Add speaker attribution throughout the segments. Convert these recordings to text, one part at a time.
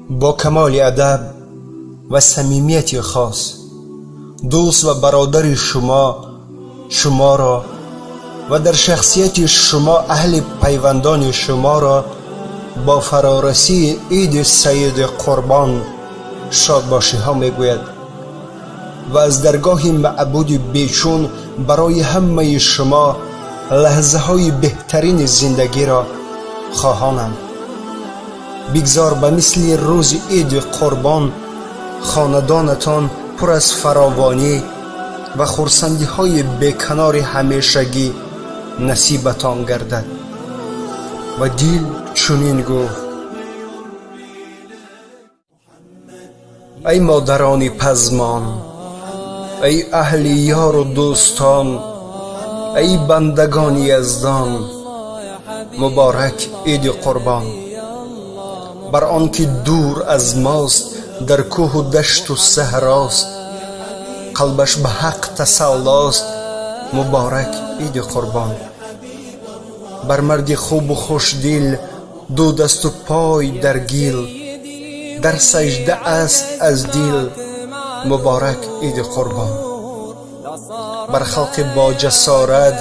Speaker 1: Бо камоли адаб ва самимияти хос дӯст ва бародари шумо шуморо ва дар шахсияти шумо аҳли пайвандони шуморо бо фарорасии Иди Саиди Қурбон шодбошиҳо мегӯяд ва аз даргоҳи маъбуди бечун барои ҳамаи шумо лаҳзаҳои беҳтарини зиндагиро хоҳонам. Бигзор ба мисли рӯзи Иди Қурбон хонадонатон пур аз фаровонӣ ва хурсандиҳои беканори ҳамешагӣ насибатон гардад. Ва дил чунин гуфт: эй модарони пазмон, эй аҳли ёру дӯстон, эй бандагони Яздон, муборак Иди Қурбон. Бар он ки дур аз мост, дар кӯҳу дашту саҳрост, қалбаш ба ҳақ тасаллост, муборак Иди Қурбон. Бар марди хубу хушдил, ду дасту пой дар гил, дар саҷда аст аз дил, муборак Иди Қурбон. Бар халқи боҷасорат,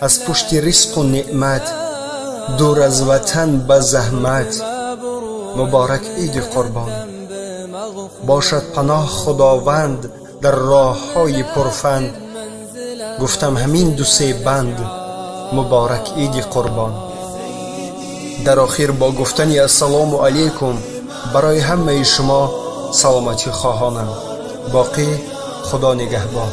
Speaker 1: аз пушти ризқу неъмат, дур аз ватан ба заҳмат, муборак Иди Қурбон. Бошад паноҳ Худованд дар роҳҳои пурфанд, гуфтам ҳамин ду-се банд, муборак Иди Қурбон. Дар охир бо гуфтани ассалому алайкум барои ҳамаи шумо саломатӣ хоҳонам. Боқӣ Худо нигаҳбон.